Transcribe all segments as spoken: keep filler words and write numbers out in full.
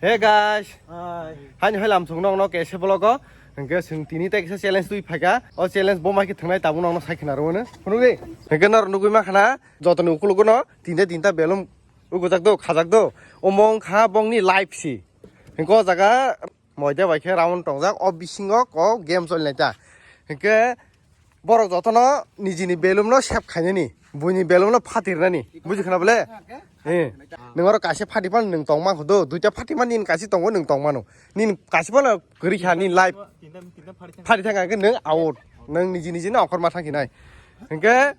Hey guys. Hi. Haini hai lam sung nong no kaisa vlog o. Hingke sung tini tai kaisa challenge twi phaika. O challenge bo mai khe thangnai tabuk nong no sai khna rwno. Phunugwi. Hingke nor nugwi ma khna jotoni ukulugo no tinta tinta belum ugujak do, khajak do. Omo wngkha bongni life si. Hingke o jaga moida bai khe round tongjak. O bisingo ko game cholilaita. Hingke borok jotono nijini belum no sep khainani, buini belum no phatirnani, buji khna bole? Eh, nwng oro kaisa phati phano nwng tongma kho do, duita phati phano nini kaisa tongo, nwng tongmano. Nini kaisa phano kwrwi kha nini life. Phati thang khe nwng out. Nwng niji niji no okhorma thang khinai. Hingke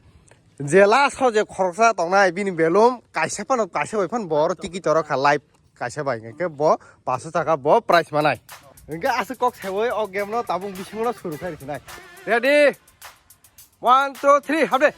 je last o je khoroksa tongnai bini belum kaisa phano, kaisa bai phano bo oro tiki toro kha life. Kaisa bai hingke bo paso taka bo prize manai. Hingke aswk kok seui o game no tabuk bisingo no suru khai rwkhinai. Ready? One, two, three, habde.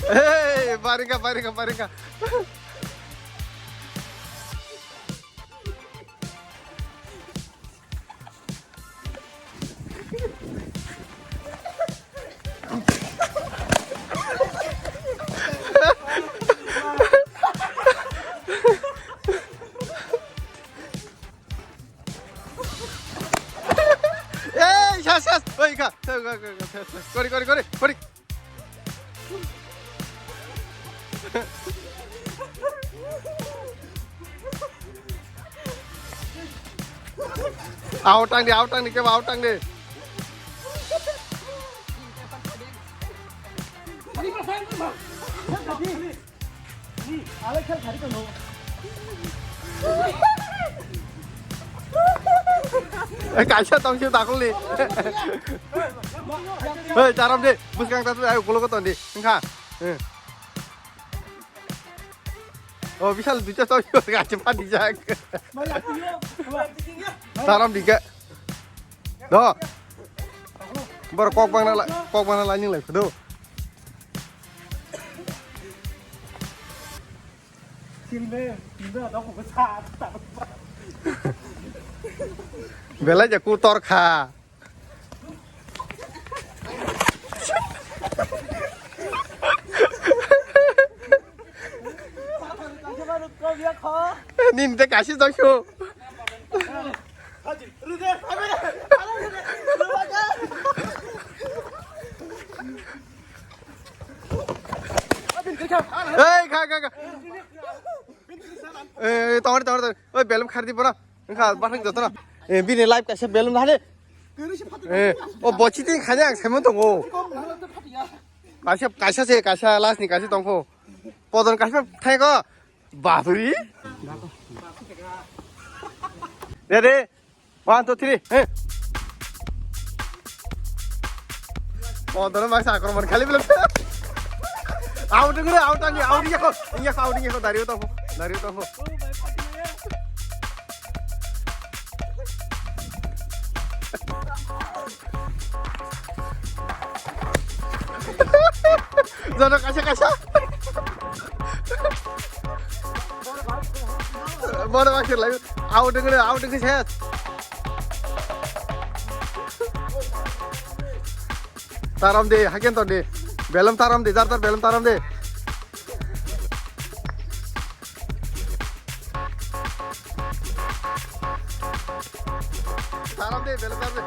Hey, baringa, baringa, baringa. Ei, sas, sas. Oi, kha. Kori, kori, kori, kori. Out tang di, out tang di, kebo out tang di. Eh, kaisa tong sio takul ni. Hei, taram di, buskang tatu ayo kulo koton di, engkha. Eh. Oh, bisal duita tong sio, kaisa padi jak. Taram di ga. Do. Bor kok bangna la, kok bangna la ning lai do. Belai je ku tor kha. Nini de kasi joksu. Ei, kha, kha, kha. Ei, tongri, tongri, tongri. Oi, belum khardi pora. Engkha bathang joto na. Eh, bini life kaisa belum hade. Eh, o bochi tin khani ang semo tongo. Kaisa, kaisa se, kaisa last ni kaisa tongkho. Podon kaisa thaiko. Bapri. Ready? One, two, three. Hey. Oh, dono maksa akromon khali belum. Out gure, out ani, out yako. Yako, out yako, dari utoh. Dari utoh. Jono kaisa kaisa. Bono bakir lai. Out dengre, out dengre ses. Taram de, hagen ton de. Belum taram de, jar jar belum taram de. Taram de, belum taram de.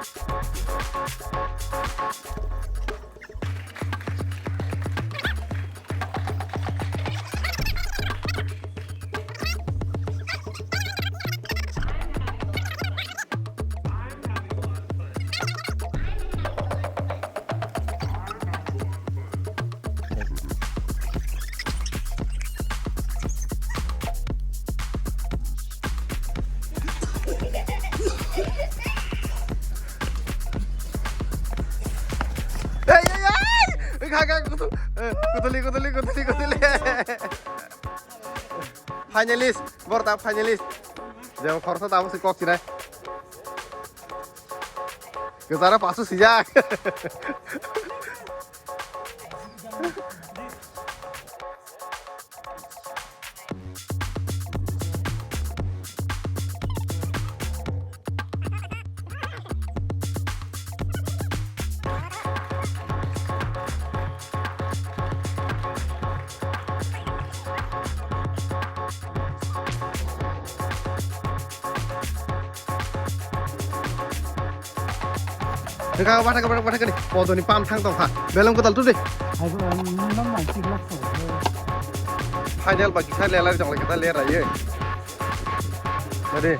Ei, ei, ei! Kha, kha, kutu-, eh, kutuli, kutuli, kutuli, kutuli. Finalist, borok ta finalist. Jebo khoroksa tamo se kok sinai. Kwcharo paso sijak. Tengka, bathak, bathak, bathak, ni. Podoni pam thang tongkha. Belong kwtal tu de. Hai, bo, ang nang nang sik lak sa. Final ba kisa lelai jong lai kisa lerai ye. Ready?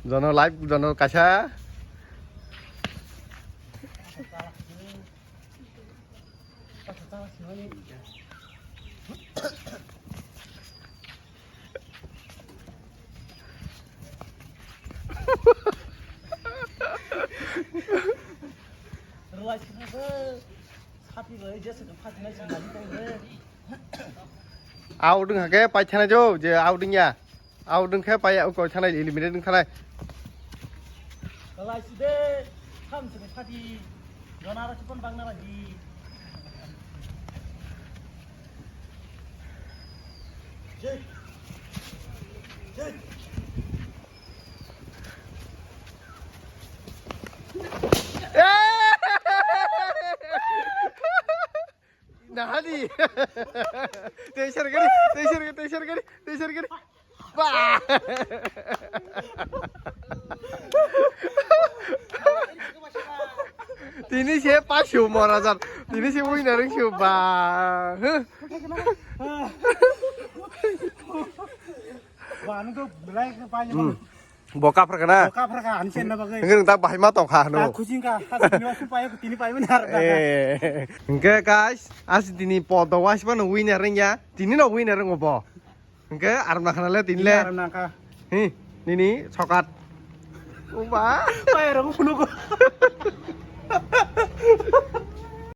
Jono live, jono kaisa. Out wng hake pai thana jo je out wng ya. Out wng khe pai o koi thanai eliminate wng thanai. Kalai side tham sini phati. Jona ra chupon bang na di. Jai. Jai. Nahani. Teisar gari, teisar gari, teisar gari, teisar gari. Ba. Tini se pasyo mora jar. Tini se winner wng sio ba. Huh? Ba, ano to belai ke pa. Hmm. Bo kaphar kana? Bo kaphar ka, ani chen na bagwi. Ngi tak bahai ma tong kha no. Ta khujing ka, ha, tini wasu payo, tini payo ni har ka. Eh. Hingke guys, asi tini podo wasi pa no winner ringya. Tini no winner ringo bo. Hingke aram na khana le tini le. Aram na kha. Hi, nini sokat. Uba. Payo rong phunu ko.